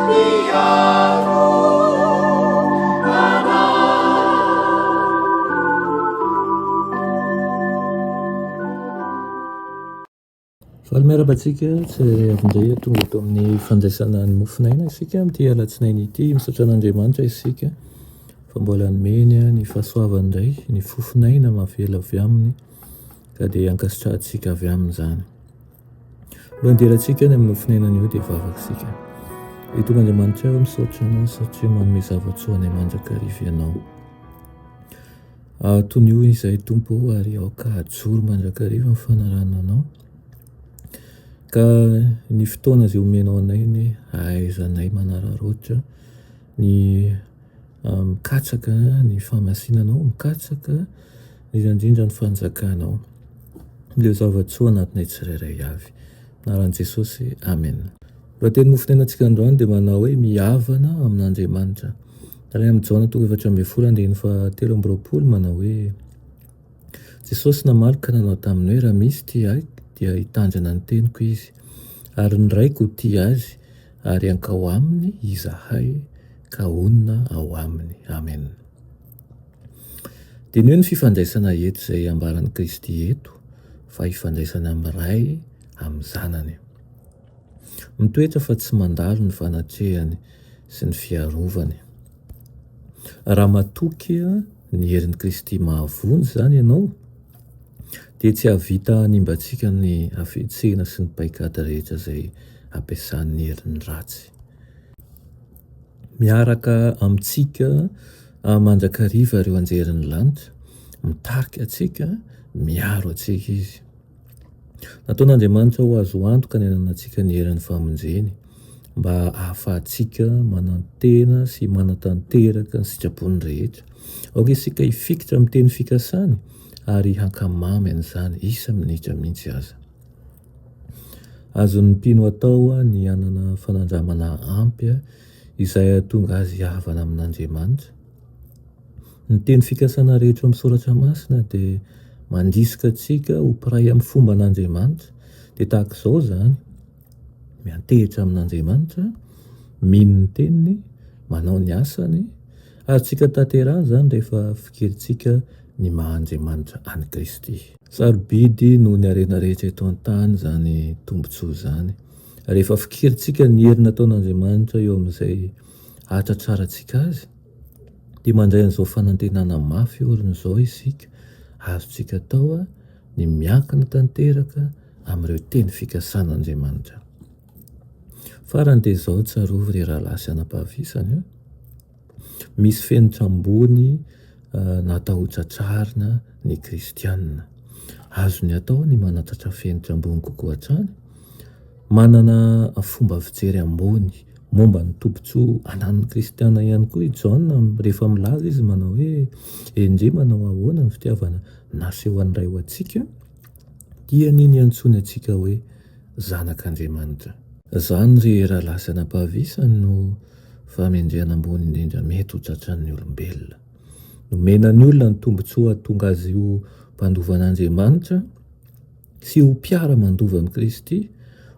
Mpiaro anay. Faly miarahaba antsika tsirairay avy indray tonga eto amin'ny fandraisana ny mofon'aina isika amin'ity alatsinainy ity. Misaotra an'Andriamanitra isika fa mbola nomeny ny fahasoavany indray, ny fofon'aina mahavela avy aminy ka dia ankasitrahantsika avy aminy izany. Alohan'ny hidirantsika any amin'ny mofon'aina anio dia hivavaka isika. Ry Tompo Andriamanitra ô, misaotra Anao satria manome zava-tsoa anay mandrakariva Ianao. Tonio izay Tompo ô ary aoka hajoro mandrakariva ny fanarahana Anao. Ka ny fotoana izay omenao anay anie hahaizanay manararaotra ny mikatsaka ny fahamasinanao, mikatsaka indrindra indrindra ny fanjakanao. Ireo zava-tsoa anatinay tsirairay avy. Anaran'i Jesosy, Amen. Lohateny mofon'ainantsika androany dia manao hoe mihavana amin'Andriamanitra. Ary amin'ny Jaona toko 14 andininy faha 23 manao hoe, Jesosy namaly ka nanao taminy hoe, Raha misy tia ahy dia hitandrina ny teniko izy, ary ny Raiko ho tia azy, ary hankao aminy izahay ka honina ao aminy. Amen. Diniho ny fifandraisana eto izay ambaran'i Kristy eto fa ifandraisana amin'ny Ray amin'ny Zanany. Mitoetra fa tsy mandalo ny fanatrehany sy ny fiarovany. Raha matoky ny herin'i Kristy mahavonjy izany ianao, dia tsy hahavita hanimba antsika ny hafetsena sy ny paikady rehetra izay ampiasan'ny herin'ny ratsy. Miaraka amintsika mandrakariva ireo anjerin'ny lanitra, mitarika antsika, miaro antsika Izy. Nataon'Andriamanitra ho azo antoka ny hananantsika ny herin'ny famonjeny, mba hahafahantsika manantena sy manatanteraka ny sitrapony rehetra. Aoka isika hifikitra amin'ny teny fikasany ary hankamamy an'izany isa-minitra mihitsy aza. Azon'ny mpino atao ny hanana fanandramana ampy izay hahatonga azy hihavana amin'Andriamanitra. Ny teny fikasana rehetra ao amin'ny Soratra Masina dia mandrisika antsika ho mpiray amin'ny fomban'Andriamanitra. Dia tahaka izao izany, miantehitra amin'Andriamanitra, mino ny teniny, manao ny asany, azontsika tanterahina izany rehefa fikirintsika ny maha Andriamanitra an'i Kristy. Sarobidy noho ny harena rehetra eto an-tany izany tombontsoa izany. Rehefa fikirintsika ny hery nataon'Andriamanitra eo amin'izay hahatratrarantsika azy, Dia mandray an'izao fanantenana mafy orina izao isika, azontsika atao ny miankina tanteraka amin'ireo teny fikasan'Andriamanitra. Farany dia izao, tsarovy ry rahalahy sy anabavy isany a, misy fenitra ambony natao hotratrarina ny kristiana. Azony atao ny manatratra fenitra ambony kokoa hatrany, Manana fomba fijery ambony momba ny tombontsoa ananan'ny kristiana ihany koa i Jaona rehefa milaza izy manao hoe, Endrey manao ahoana ny fitiavana nasehon'ny Ray ho antsika, dia ny niantsoany antsika hoe zanak'Andriamanitra. Izany ry rahalahy sy anabavy isany no fahamendrehana ambony indrindra mety ho tratran'ny olombelona. Nomena ny olona ny tombontsoa hahatonga azy ho mpandova an'Andriamanitra, sy ho mpiara-mandova amin'i Kristy,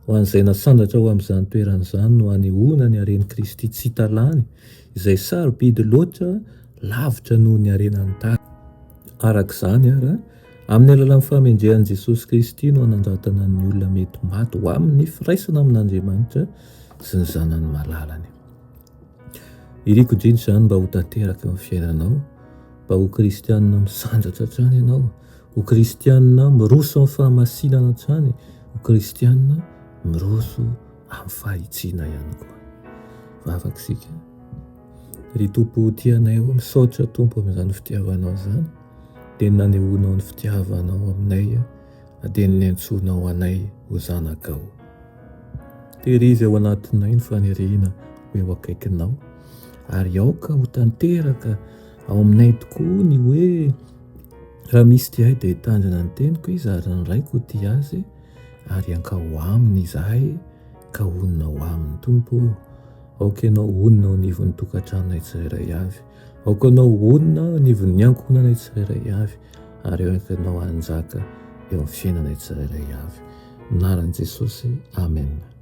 ho an'izay nasandratra ho amin'izany toerana izany no hanehoana ny haren'i Kristy tsy hita lany, izay sarobidy loatra lavitra noho ny harenan'ny tany. Araka izany àry, amin'ny alalan'ny fahamendrehan'i Jesosy Kristy no hanandratana ny olona mety maty ho amin'ny firaisana amin'Andriamanitra sy ny Zanany malalany. Iriko indrindra izany mba ho tanteraka eo amin'ny fiainanao, mba ho kristianina misandratra hatrany ianao, ho kristianina miroso amin'ny fahamasinana hatrany, ho kristianina miroso amin'ny fahitsiana ihany koa. Vavaka isika. Ry Tompo tia anay ô, misaotra Tompo amin'izany fitiavanao izany, dia ny nanehoanao ny fitiavanao aminay, dia ny niantsoanao anay ho zanakao. Tehirizo ao anatinay ny faniriana ho eo akaikinao, ary aoka ho tanteraka ao aminay tokoa ny hoe, Raha misy tia ahy dia hitandrina ny teniko izy, ary ny Raiko ho tia azy, ary hankao aminy izahay ka honina ao aminy. Tompo ô, aoka Ianao honina ao anivon'ny tokantranonay tsirairay avy. Aoka Ianao honina anivon'ny ankohonanay tsirairay avy, ary aoka Ianao hanjaka eo amin'ny fiainanay tsirairay avy. Anaran'i Jesosy, Amena.